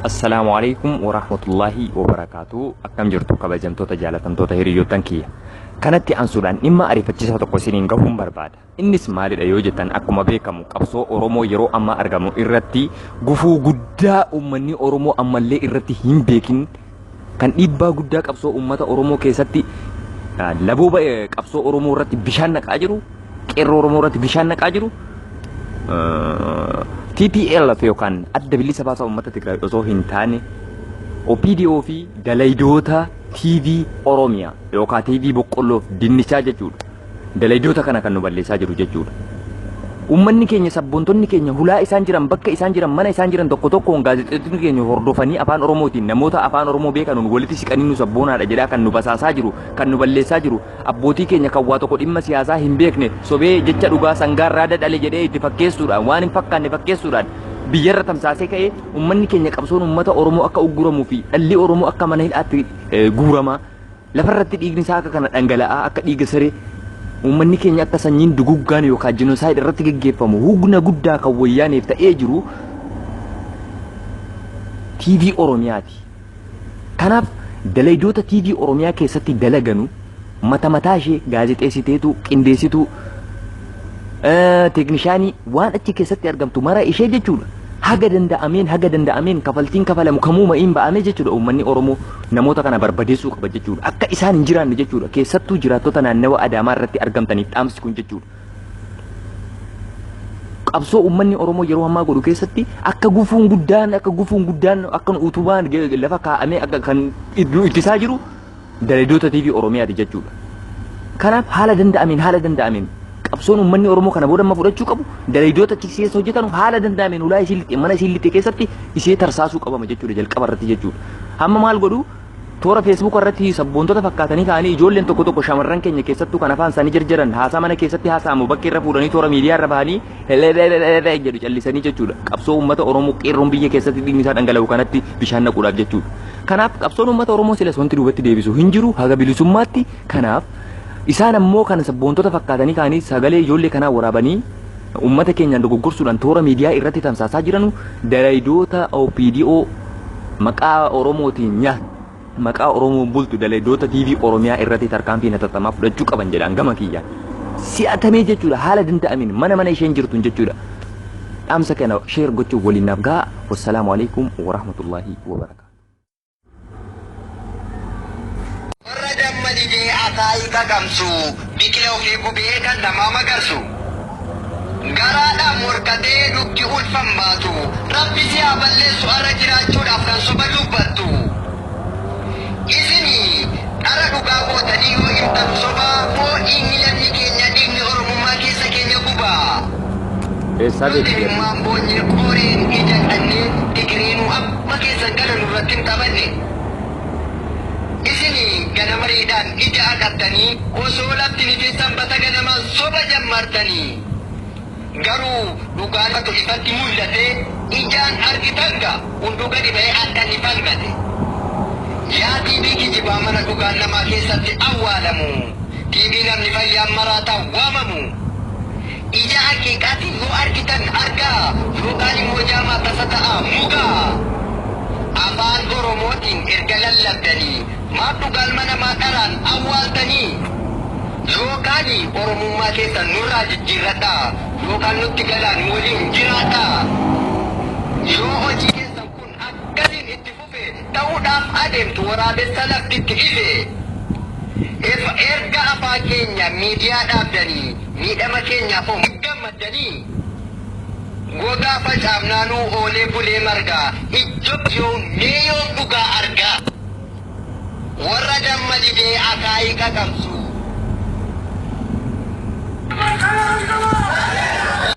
Assalaamu alaikum warahmatullaahi wabarakaatu. Akkam jirtu kabajamtoota jaalatamtoota hiriyoottan kiyya. Kanatti aansuudhaan dhimma ariifachiisaa tokko isiniin gahuun barbaada. Innis maalidha yoo jettan akkuma beekamu qabsoo Oromoo yeroo ammaa argamu irratti gufuu guddaa uummanni Oromoo ammallee irratti hin beekin kan dhiibbaa guddaa qabsoo uummata Oromoo keessatti labooba qabsoo Oromoo irratti bishaan naqaa jiru qeerroo Oromoo irratti bishaan naqaa jiru TPLF yookaan adda bilisa baasaa uummata Tigraay osoo hin taane OPDO fi dalaydoota TV Oromiyaa yookaan TV boqqolloof dinnichaa jechuudha. Dalaydoota kana kan nu balleessaa jiru jechuudha. Uummanni keenya sabboontonni keenya hulaa isaan jiran bakka isaan jiran mana isaan jiran tokko tokkoon gaazexeessitoonni keenya hordofanii afaan Oromootiin namoota afaan Oromoo beekanuun walitti siqanii nu sabboonaadha jedhaa kan nu basaasaa jiru kan nu balleessaa jiru abbootii keenya kan waa tokko dhimma siyaasaa hin beekne sobee jecha dhugaa sangaarraa dadhale jedhee itti fakkeessuudhaan waan hin fakkaanne fakkeessuudhaan biyyarra tamsaasee ka'ee uummanni keenya qabsoon uummata Oromoo akka ugguramuu fi dhalli Oromoo akka mana hidhaatti guuramaa lafarratti dhiigni isaa akka kana dhangala'aa akka dhiiga saree uummanni keenya akka sanyiin duguggaan yookaan jinosaayid irratti geggeeffamu hugna guddaa kan wayyaaneef ta'ee jiru TV Oromiyaati. Kanaaf dalaydoota TV Oromiyaa keessatti dalaganu mata mataa ishee gaazexeessiteetu qindeessituu teeknishaanii waan achi keessatti argamtu mara ishee jechuudha. Haga danda'ameen haga danda'ameen kafaltiin kafalamu kamuu ma'iin ba'amee jechuudha uummanni Oromoo namoota kana barbadeessuu qaba jechuudha. Akka isaan hin jiraanne jechuudha. Keessattuu jiraattota naannawa Adaamaa irratti argamtaniif dhaamsi kun jechuudha. Qabsoo uummanni Oromoo yeroo ammaa godhu keessatti akka gufuun guddaan akka gufuun guddaan akka utubaan lafa kaa'amee akka kan nu ittisaa jiru dalaydoota TV Oromiyaati jechuudha. Kanaaf haala danda'ameen haala danda'ameen qabsoon uummanni Oromoo kana booda amma fudhachuu qabu dalaydoota achi keessa hojjetan haala danda'ameen ulaa isii lixxe mana isii lixxe keessatti ishee tarsaasuu qabama jechuudha jalqaba irratti jechuudha. Amma maal godhu toora Facebook irratti sabboontota fakkaatanii ka'anii ijoolleen tokko tokko shamarran keenya keessattuu kan afaan isaanii jarjaran haasaa mana keessatti haasa'amu bakka irra fuudhanii toora miidiyaa irra bahanii helelelelele jedhu callisanii jechuudha. Qabsoo uummata Oromoo qeerroon biyya keessatti dhiigni isaa dhangala'u kanatti bishaan naquudhaaf jechuudha. Kanaaf qabsoon uummata Oromoo silas wanti duubatti deebisu hin jiru haga bilisummaatti. Kanaaf isaan ammoo kan sabboontota fakkaatanii ka'anii sagalee ijoollee kanaa waraabanii uummata keenyaan dogoggorsuudhaan toora miidiyaa irratti tamsaasaa jiranu dalaydoota OPDO maqaa Oromootiin nyaa maqaa Oromoon bultu dalaydoota TV Oromiyaa irratti tarkaanfii hatattamaa fudhachuu qaban jedhaan gama kiyyaan. Si'atamee jechuudha haala danda'ameen mana mana isheen jirtun jechuudha. Dhaamsa kana share gochuun waliin naaf gahaa. Wassalaamu alaikum warahmatullaahi wabarakaatu. Warra damma didee akaayii qaqamsu, biqila ofii gubee kan namaa magarsu. Garaadhaan morkatee dugdi ulfan baatu, Rabbi si haa balleessu arra jiraachuudhaaf kan soba dubbattu. Isini dhara dhugaa gootanii yoo himtanu soba moo dhiigni lammii keenyaa dhiigni Oromummaa keessa keenya guba. Eessaa Nuti beekti jarri? imimmaan boonyee qoreen ija dhannee Tigireenuu amma keessan kana nurratti hin taphanne. Isini ganama riidhaan ija aqattanii osoo lafti hin ifin sanbata ganamaan soba jammartanii. Garuu dhugaan ifatu ifatti mul'atee ijaan argitan gaa hunduu gadi ba'ee akka inni falmate. Yaa TV kijibaa mana dhugaan namaa keessatti awwaalamu. TV namni fayyaan maraataan waamamu. Ija haqiiqaatiin yoo argitan argaa yookaan immoo jaamaa tasa ta'aa mugaa. Afaan Oromootiin erga lallabdanii maaf dhugaa ilma namaa dharaan awwaaltanii? Yookaan Oromummaa keessan nurraa jijjiirradhaa yookaan nutti galaa nu waliin jiraadhaa. Yoo hojii keessan kun akkasiin itti fufe ta'uudhaaf adeemtu waraabessa lafti itti ife. Erga afaan keenya miidiyaa dhaabdanii miidhama keenyaaf hoo gammaddanii? Gogaa facaafnaanuu oolee bulee marga ijjo yoom mee yoom dhugaa argaa? Warra damma didee akaayii qaqamsu.